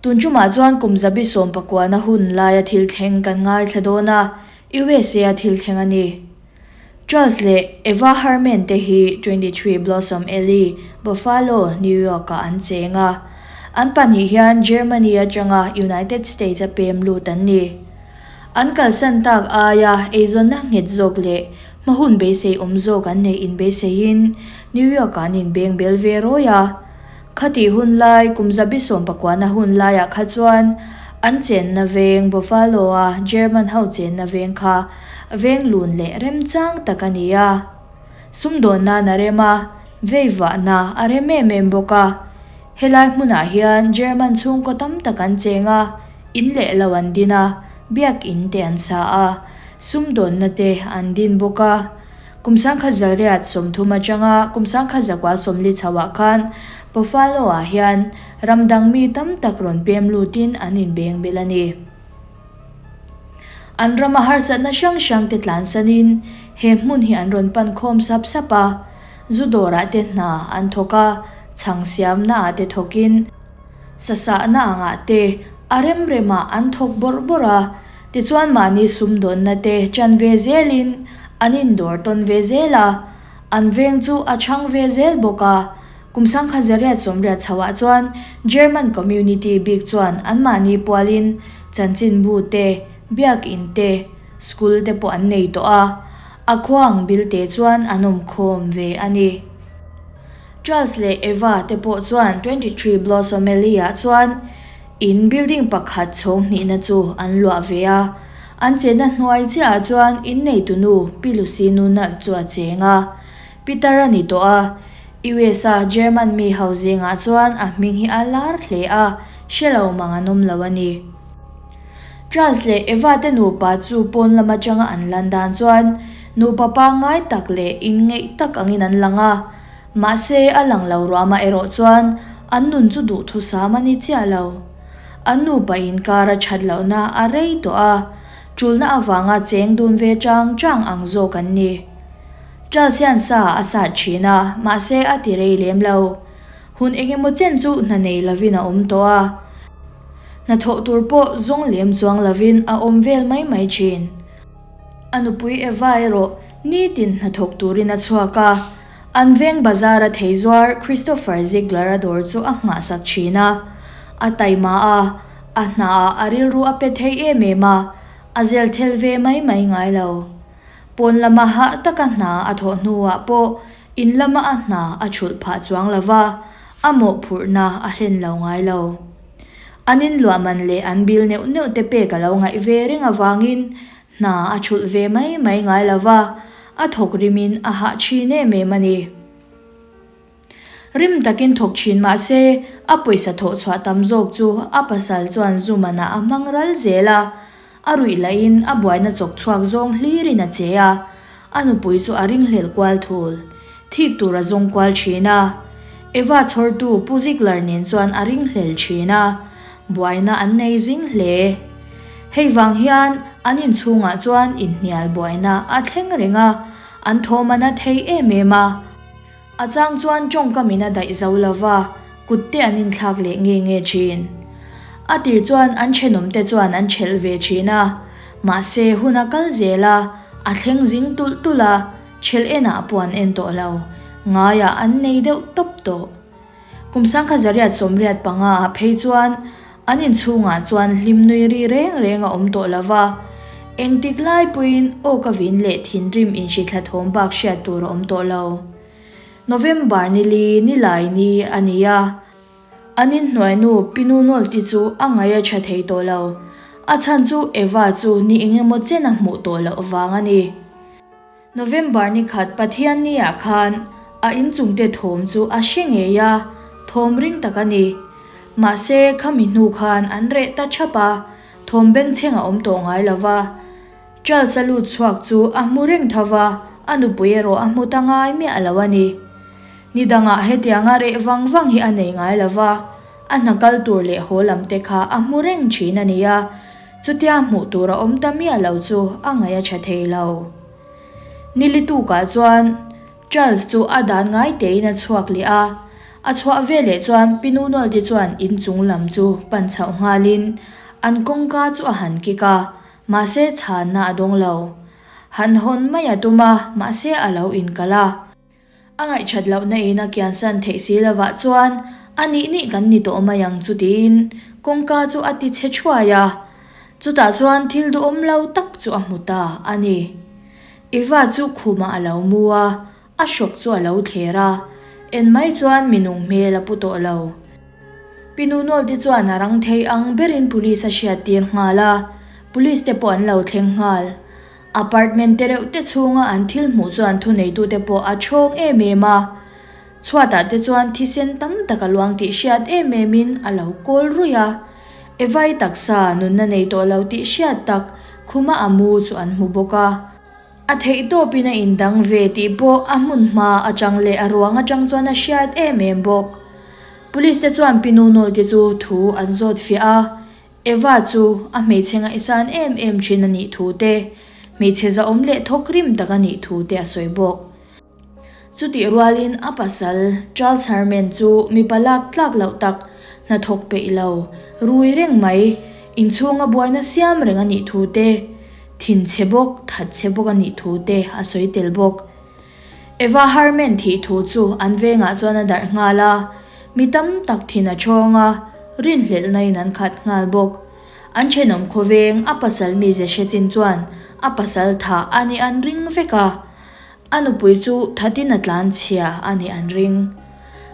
Tun tumah chuan kum zabi sawmpakuana hun laia thil thleng kan ngaithla dawn a, USA a thil thleng a ni. Charles leh Eva Herman te hi 23 Blossom Alley, Buffalo, New York-ah an cheng a. An pahnih hian Germany atanga United States a pem lut an ni. An kalsan tak aia eizawnna nghet zawk leh hma hun beisei awm zawk an neih inbeiseiin New York-ah an inbeng bel ve rawi a. Khatih hun lai, kum zabi sawmpakuana hun laiah kha chuan an chenna veng Buffalo-a German ho chenna veng kha veng lun leh remchang tak a ni a. Sumdawn nan a rem a, veivahna a rem em em bawk a. Helai hmunah hian German chhungkaw tam tak an cheng a, in leh lo an din a, biak in te an sa a, sumdawnna te an din bawk a. Kum sangkhat zariat 30 atanga kum sangkhat zakua 40 chhoah khan Buffalo-ah hian ram dang mi tam tak rawn pem lutin an inbeng bel a ni. An rama harsatna hrang hrang te tlansanin he hmun hi an rawn pan khawm sap sap a, zu dawrah te hna an thawk a, chhang siamnaah te thawkin, sasahna angah te a rem remah an thawk bawrh bawrh a, Tichuan mahni sumdawnna te chan ve zelin an indawr tawn ve zel a, an veng chu a chhang ve zel bawk a. Kum sangkhat zariat sawmriat chhoah chuan German community bik chuan anmahni pualin chanchinbu te, biakin te, school te pawh an nei tawh a, a khua ang bilte chuan an awmkhawm ve a ni. Charles leh Eva te pawh chuan 23 Blossom Alley-ah chuan In building pakhat chhawng hnihna chu an luah ve a, an chenna hnuai chiahah chuan in neitunu Pi Lucy nu nalh chu a cheng a. Peter a ni tawh a, US a German mi ho zingah chuan a hming hi a lar hle a, hre lo mang an awm lo a ni. Charles leh Eva te nupa chu pawn lam atanga an lan dan chuan nupa pangngai tak leh inngeih tak angin an lang a, Mahse, a lang lo ruahmah erawh chuan an nun chu duhthusam a ni chiah lo. An nupa inkar a that lohna a rei tawh a, tulna avanga cheng dun ve chang chang ang zawk an ni. Charles hian sa a sat thin a, mahse a ti rei lem lo. Hun engemaw chen chu hna nei lovin a awm tawh a, hnathawh tur pawh zawng lem chuang lovin a awm vel mai mai thin. A nupui Eva erawh nitin hnathawk turin a chhuak a, an veng bazar-a thei zuar Christopher Ziegler-a dawr chu a nghahsak thin a. A taima a, a hnaah a rilru a pe thei em em a, a zel thel ve mai mai ngai lo. Pawn lama hah taka hna a thawh hnuah pawh in lama a hna a chhulh phah chuang lo va, a mawhphurhna a hlen lo ngai lo. An inluah man leh an bil neuh neuh te pek a lo ngaih ve reng avangin hna a thulh ve mai mai ngai lo va, a thawk rimin a hah thin em em a ni. Rim takin thawk thin mah se, a pawisa thawh chhuah tam zawk chu a pasal chuan zu manah a hmang ral zel a, a ruih lahin a buaina chawk chhuak zawng hlirin a che a, a nupui chu a ringhlel kual thul. Thik tur a zawng kual thin a. Eva chhawrtu Pu Ziegler nen chuan a ringhlel thin a, buaina an nei zing hle. Hei vang hian an inchhungah chuan inhnial buaina a thleng reng a, an thawm a na thei em em a. A chang chuan tawngkam in a daih zo lo va, kut te an inthlak leh nge nge thin. A tir chuan an thenawm te chuan an thelh ve thin a, mahse hun a kal zel a, a thleng zing tulh tulh a, Thelh enah pawh an en tawh lo, ngaiah an nei deuh tawp tawh. Kum sangkhat zariat 85 ah phei chuan an inchhungah chuan hlim nui ri reng reng a awm tawh lo va, engtik lai pawhin aw ka vin leh thinrim inhrithla thawm bak hriat tur a awm tawh lo. November nili nilai ni a ni a, an inhnuainu Pinu Nawlti chu a ngaih a tha thei tawh lo. A chhan chu Eva chu ni engemaw chen a hmuh tawh loh vang a ni. November ni khat Pathianni ah khan a inchungte thawm chu a hre ngei a, thawm ring tak a ni. Mahse, khami hnu khan an reh ta thap a, thawm bengchheng a awm tawh ngai lo va. Charles a lut chhuak chu a hmu reng tho va, a nupui erawh a hmu ta ngai miah lo a ni. Ni dangah hetianga reh vang vang hi a nei ngai lo va, a hna kal tur leh haw lam te kha a hmu reng thin a ni a, Chutia hmuh tur a awm ta miah lo chu a ngaih a tha thei lo. Nili tukah chuan Charles chu a dan ngai tein a chhuak leh a. A chhuah veleh chuan Pi Nunawlte chuan in chung lam chu pan chhoh nghalin an kawngka chu a han kik a, mahse chhanna a dawng lo. Han hawn mai a tum a, mahse a lo inkalh a. A ngaihthat lohna in a kiansan theih si lovah chuan a nih nih kan ni tawh mai ang chu tiin kawngka chu a ti chhe thuai a. Chutah chuan thil duhawm lo tak chu a hmu ta a ni. Eva chu khumah a lo mu a, a hrawk chu a lo thler a, en mai chuan minung hmel a pu tawh lo. Pi Nunawlte chuan a rang thei ang berin police a hriattir nghal a, police te pawh an lo thleng nghal. Apartment te reuh te chhunga an thil hmuh chuan thuneitute pawh a chhawng em em a, chhuatah te chuan thisen tam tak a luang tih hriat em em in a lo kawl ruih a, Evai taksa nunna nei tawh lo tih hriat tak khuma a mu chu an hmu bawk a. A theih tawpin a indang ve tih pawh a hmun hma atang leh a ruang atang chuan a hriat em em bawk. Police te chuan Pi Nunawlte chu thu an zawt fiah a, Eva chu a hmeichhe ngaihsan em em thin a nih thu te, hmeichhe zahawm leh thawk rim tak a nih thu te a sawi bawk. Chutih rualin a pasal Charles Herman chu mipa lak tlak loh tak, hnathawk peih lo, rui reng mai, inchhunga buaina siam reng a nih thu te, thinchhe bawk, thatchhe bawk a nih thu te a sawi tel bawk. Eva Herman thih thu chu an vengah chuan a darh nghal a, mi tam tak thin a chhawng a, rinhlelhna in an khat nghal bawk. An thenawm khawveng a pasal mize hre chin chuan a pasal thah a nih an ring vek a, a nupui chu thatin a tlan chhia a nih an ring.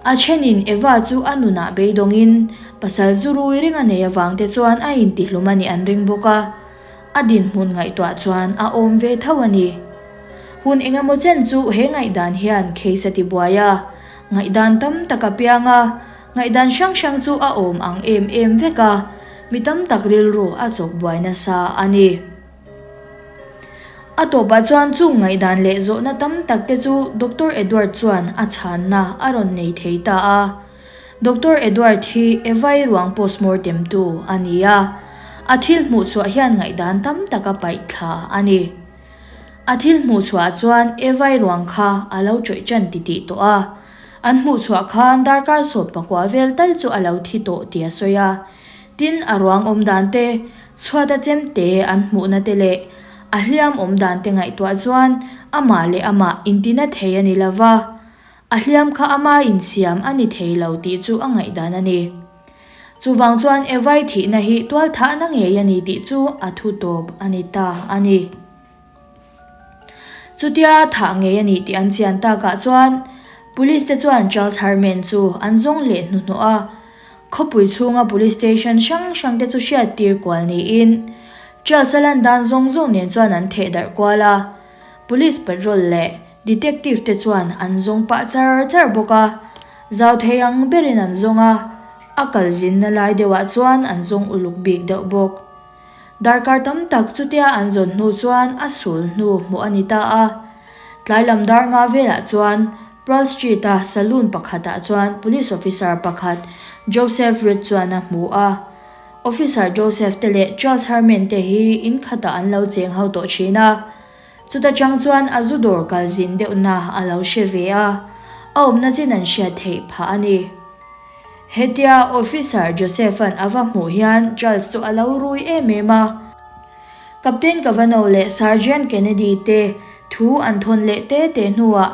A thenin Eva chu a nunah beidawngin pasal zu rui reng a nei avang te chuan a intihlum a nih an ring bawk a. A dinhmun ngaihtuah chuan a awm ve tho a ni. Hun engemaw chen chu he ngaihdan hian case a ti buai a, ngaihdan tam tak a piang a, ngaihdan hrang hrang chu a awm ang em em vek a, mi tam tak rilru a chawk buai nasa a ni. A tawpah chuan chung ngaihdan leh zawhna tam tak te chu Doctor Edward chuan a chhanna a rawn nei thei ta a. Doctor Edward hi Evai ruang postmortem tu a ni a, a thil hmuh chhuah hian ngaihdan tam tak a paih thla a ni. A thil hmuh chhuah chuan Evai ruang kha a lo chawih ṭan titih tawh a, an hmuh chhuah khan darkar sawp pakua vel tal chu a lo thi tawh tih a sawi a. Tin, a ruang awm dan te, chhuata chem te an hmuhna te leh a hliam awm dan te ngaihtuah chuan amah leh amah intina thei a ni lova. A hliam kha ama insiam a ni thei lo tih chu a ngaihdan a ni. Chuvang chuan Evai thihna hi tualthahna ngei a ni tih chu a thu tawp a ni ta a ni. Chutia thah ngei a ni tih an chian takah chuan Police te chuan Charles Herman chu an zawng leh hnuhnawh a. Khawpui chhunga Police Station hrang hrang te chu hriat tir kual niin Charles a lan dan zawng zawng nen chuan an theh darh kual a. Police patrol leh Detective te chuan an zawng pah char char bawk a, zau thei ang berin an zawng a, a kal zinna lai deuhah chuan an zawng uluk bik deuh bawk. Darkar tam tak chutia an zawn hnu chuan a sul hnu hmuh a ni ta a. Tlai lam dar nga velah chuan Pearl Street-a saloon pakhatah chuan police officer pakhat Joseph Reed chuan a hmu a. Officer Joseph te leh Charles Herman te hi in khatah an lo cheng ho tawh thin a. Chuta chang chuan a zu dawr kal zin deuhna a lo hre ve a, a awmna chin an hriat theih phah a ni. Hetia Officer Joseph-a'n a va hmuh hian Charles chu a lo rui em em a. Captain Cavanaugh leh Sergeant Kennedy te thu an thawn leh te te hnuah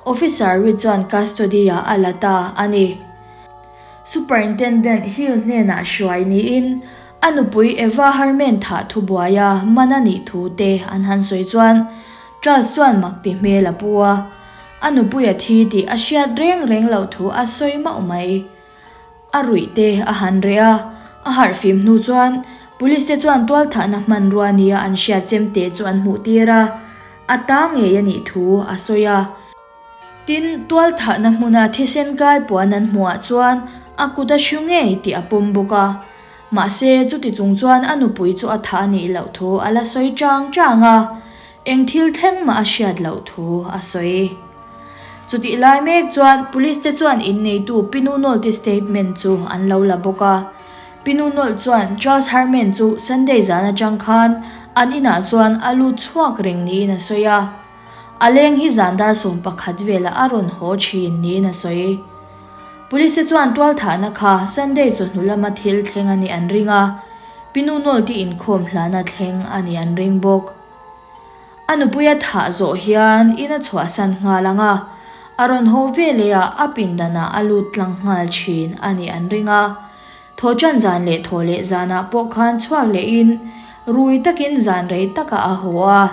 Officer Reed chuan custody-ah a la ta a ni. Superintendent Hill hnenah hruai niin a nupui Eva Harman thah thubuaia man a nih thu te an han sawi chuan Charles chuan mak ti hmel a pu a, a nupui a thi tih a hriat reng reng loh thu a sawi mauh mai. A ruih te a han reh a, a harh fim hnu chuan Police te chuan tualthahna hmanrua nia an hriat chemte chu an hmuh tir a, a ta ngei a nih thu a sawi a. Tin, tualthahna hmuna thisen kai puan an hmuhah chuan a kut a hru ngei tih a pawm bawk a. Mahse, chuti chung chuan a nupui chu a thah a nih loh thu a la sawi chang chang a, eng thil thleng mah a hriat loh thu a sawi. Chutih lai mek chuan Police te chuan inneitu Pinu Nolte statement chu an lo la bawk a. Pinu Nolt chuan Charles Herman chu Sunday zan atang khan an inah chuan a lut chhuak reng niin a sawi a. A leng hi zan dar 11 velah a rawn haw thin niin a sawi. Police te chuan tualthahna kha Sunday chawhnu lama thil thleng a nih an ring a, Pi Nunawlti inkhawm hlana thleng a nih an ring bawk. A nupuia thah zawh hian in a chhuahsan nghal ang a, a rawn haw veleh ah a pindanah a lut tlang nghal thin a nih an ring a. Thawhṭan zan leh thaw leh zanah pawh khan chhuak lehin rui takin zan rei takah a haw a,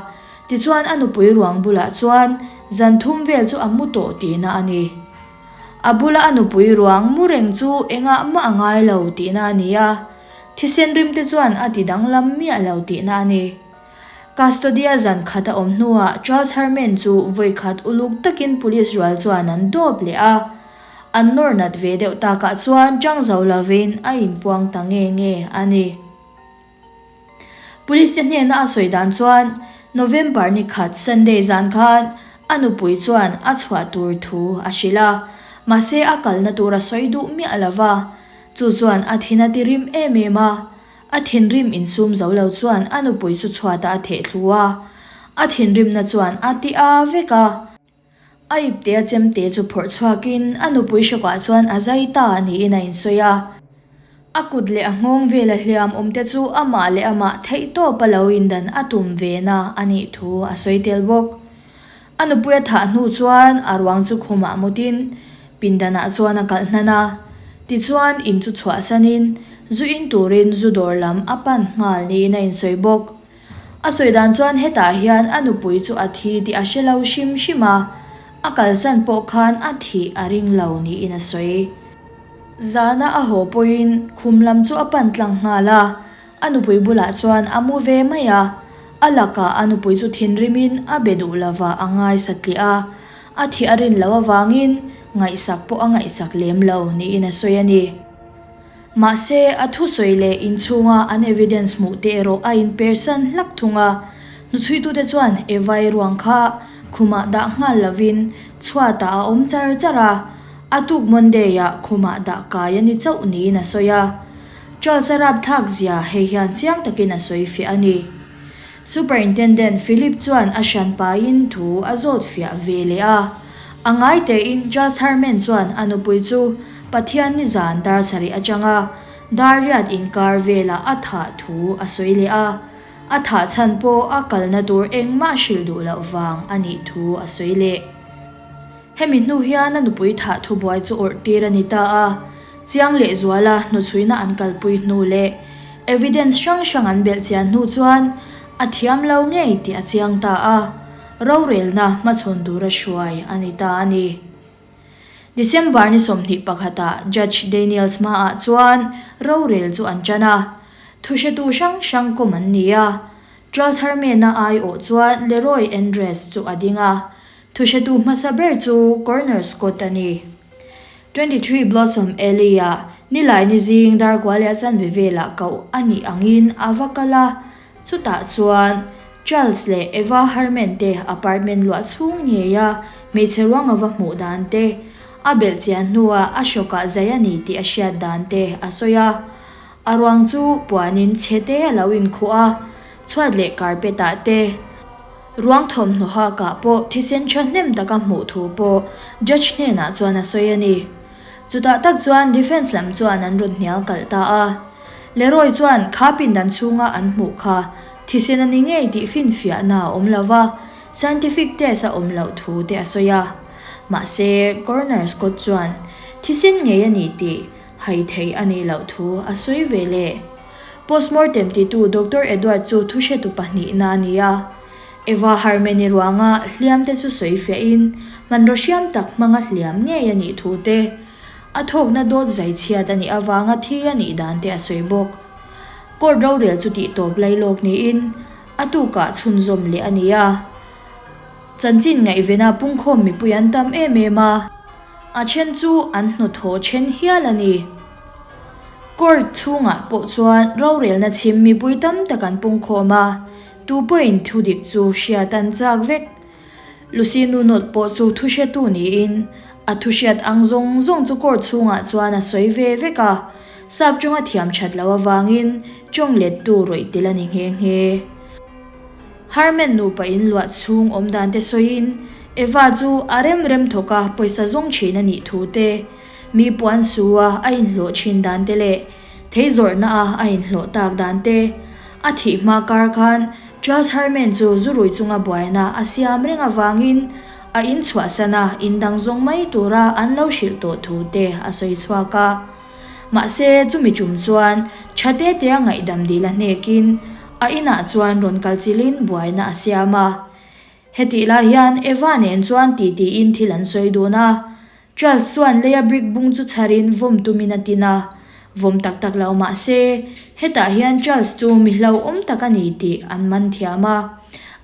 tichuan a nupui ruang bulah chuan zan thum vel chu a mu tawh tihna a ni. A bula a nupui ruang mu reng chu engah mah a ngai lo tihna a ni a, thisen rimte chuan a ti danglam miah lo tihna a ni. Custody-a zan khat a awm hnuah Charles Herman chu vawi khat uluk takin police rual chuan an dawp leh a. An nawr nat ve deuh takah chuan chang zo lovin a inpuang ta nge nge a ni. Police te hnena a sawi dan chuan November ni khat Sunday zan khan a nupui chuan a chhuah tur thu a hrilh a, mahse a kalna tur a sawi duh miah lova, chu chuan a thin a ti rim em em a. A thinrim insum zo lo chuan a nupui chu chhuatah a theh thlu a, a thinrimna chuan a ti a vek a. A ipte a chemte chu phawrh chhuakin a nupui hrawkah chuan a zai ta niin a insawi a. A kut leh a nghawng vela hliam awmte chu amah leh amah theihtawp a lo indan a tum ve na a nih thu a sawi tel bawk. A nupui a thah hnu chuan a ruang chu khumah mutin pindanah chuan a kalh hnan a. Tichuan in chu chhuahsanin zu in turin zu dawr lam a pan nghal niin a insawi bawk. A sawi dan chuan hetah hian a nupui chu a thi tih a hre lo hrim hrim a, a kalsan pawh khan a thih a ring lo niin a sawi. Zana a haw pawhin khum lam chu a pan tlang nghal a, A nupui bulah chuan a mu ve mai a, a lakah a nupui chu thinrimin a be duh lova a ngaisatliah a, a thih a rin loh avangin ngaihsak pawh a ngaihsak lem lo niin a sawi a ni. Mahse, a thusawi leh inchhunga an evidence hmuh te erawh a inpersan hlak thung a, hnuchhuitute chuan Eva-i ruang kha khumah dah nghal lovin chhuatah a awm char char a, a tuk Monday-ah khumah dah kai a ni chauh niin a sawi a. Charles a rapthlak zia hei hian chiang takin a sawi fiah a ni. Superintendent Philip chuan a hran pahin thu a zawt fiah ve leh a. A ngai tein Charles Herman chuan a nupui chu Pathian nizan dar sarih atanga dar riat inkar velah a thah thu a sawi leh a. A thah chhan pawh a kalna tur engmah hrilh duh loh vang a nih thu a sawi leh. Hemi hnu hian a nupui thah thubuai chu awrh tir a ni ta a, Chiang leh zuala hnuchhuina an kalpui hnu leh evidence hrang hrang an belh chian hnu chuan a thiam lo ngei tih a chiang ta a, rorelna hmachhawn tura hruai a ni ta a ni. December ni 21 ah Judge Daniels hmaah chuan rorel chu an tan a, thuhretu hrang hrang kawm an ni a, Charles Herman-a aiawh chuan Leroy Andres chu a ding a, thuhretu hmasa ber chu Coroner Scott a ni. 23 Blossom Alley-ah Nilaini zing darkua leh a chanve velah koh a nih angin a va kal a, chutah chuan Charles leh Eva Herman te apartment luah chhung ngeia hmeichhe ruang a va hmuh dan te, a belh chian hnuah a hrawkah zai a ni tih a hriat dan te a sawi a. A ruang chu puanin chhe te a lo inkhuh a, chhuat leh carpet ah te. Ruang thawmhnaw hakah pawh thisen thahnem taka hmuh thu pawh judge hnenah chuan a sawi a ni. Chutah tak chuan defence lam chuan an rawn hnial kalh ta a. Leroy chuan kha pindan chhunga an hmuh kha thisen a ni ngei tih finfiahna a awm lo va, scientific test a awm loh thu te a sawi a. Mahse, Coroner Scott chuan thisen ngei a ni tih hai thei a nih loh thu a sawi ve leh. Postmortem titu Doctor Edward chu thuhretu pahnihna a ni a. Eva Harmony ruanga hliamte chu sawi fiahin hmanraw hriam tak hmanga hliam ngei a nih thu te, a thawkna dawt zai chhiat a nih avanga thi a nih dan te a sawi bawk. Court rorel chu tihtawp lailawk niin a tukah chhunzawm leh a ni a. Chanchin ngaihvena pungkhawm mipui an tam em em a, a then chu an hnawthaw then hial a ni. Court chhungah pawh chuan rorelna chhim mipui tam tak an pungkhawm a, tu pawhin thu dik chu hriat an chak vek. Lucy Nunot pawh chu thu hretu niin a thu hriat ang zawng zawng chu court chhungah chuan a sawi ve vek a, sap tawnga thiam that loh avangin tawng lettu rawih tel a ni nghe nghe. Herman nupa in luah chhung awm dan te sawiin Eva chu a rem rem thawk a pawisa zawng thin a nih thu te. Mi puan su a a inhlawh thin dan te leh thei zawrhna a a inhlawh tak dan te. A thih hma kar khan Charles Herman chu zu rui chunga buaina a siam reng avangin a in chhuahsan a, in dang zawng mai tura an lo hrilh tawh thu te a sawi chhuak a. Mahse, chumi tum chuan tha te tea ngaihdam dil a hnekin a inah chuan rawn kal chilhin buaina a siam a. Hetih lai hian Eva nen chuan titiin thil an sawi dun a. Charles chuan leia brick bung chu chharin vawm tumin a tin a, vawm tak tak lo mah se, hetah hian Charles chu mi hlauhawm tak a ni tih an man thiam a,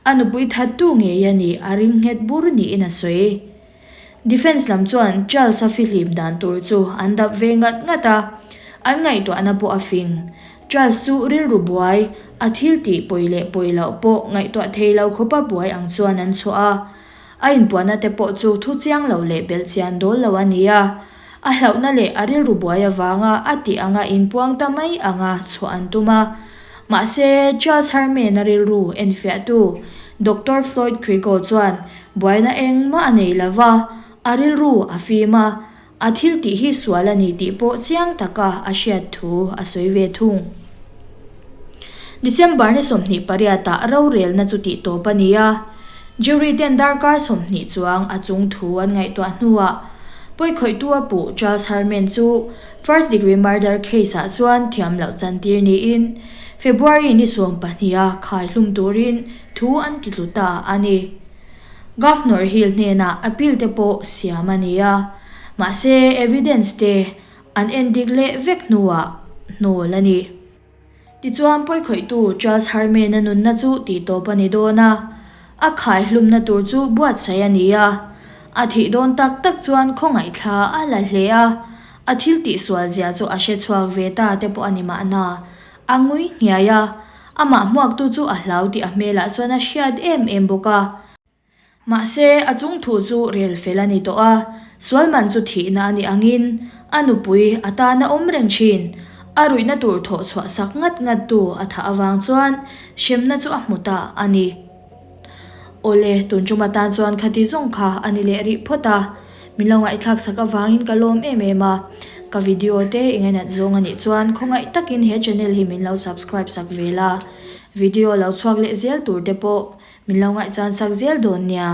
a nupui thattu ngei a nih a ring nghet bur niin a sawi. Defence lam chuan Charles-a fihlim dan tur chu an dap ve ngat ngat a, an ngaihtuahna pawh a fing. Charles chu rilru buai, a thil tih pawi leh pawi loh pawh ngaihtuah thei lo khawpa buai ang chuan an chhuah a. A inpuahna te pawh chu thu chiang lo leh belh chian dawl lo a ni a, a hlauhna leh a rilru buai avanga a tih anga inpuang ta mai anga chhuah an tum a. Mahse, Charles Herman-a rilru enfiahtu Doctor Floyd Kriegel chuan buaina engmah a nei lo va, a rilru a fim a, A thil tih hi sual a ni tih pawh chiang taka a hriat thu a sawi ve thung. December ni 28 ah rorelna chu tih tawp a ni a, jury ten darkar 20 chuang a chung thu an ngaihtuah hnuah pawikhawihtu a puh Charles Herman chu first degree murder case ah chuan thiam loh chantir niin February ni 12 a khai hlum turin thu an ti tlu ta a ni. Governor Hill hnenah appeal te pawh siam a ni a, mahse evidence te an en dik leh vek hnuah hnawl a ni. Tichuan pawikhawihtu Charles Herman-a nunna chu tihtawp a ni dawn a, a khaihlumna tur chu buatsaih a ni a. A thih dawn tak tak chuan khawngaihthla a la hle a, a thil tihsual zia chu a hre chhuak ve ta te pawh a ni mahna, a ngui hniai a. Amah hmuaktu chu a hlau tih a hmelah chuan a hriat em em bawk a. Mahse, a chung thu chu rel fel a ni tawh a, sualman chu thihna a nih angin a nupui a tan a awm reng thin. A ruihna tur thawh chhuah sak ngat ngat tu a thah avang chuan hremna chu a hmu ta a ni. Awle, tun tum atan chuan khati zawng kha a ni leh rih phawt a. Min lo ngaihthlak sak avangin ka lawm em em a, ka video te i ngainat zawng a nih chuan khawngaih takin he channel hi min lo subscribe sak ve la, video lo chhuak leh zel tur te pawh min lo ngaihchan sak zel dawn nia.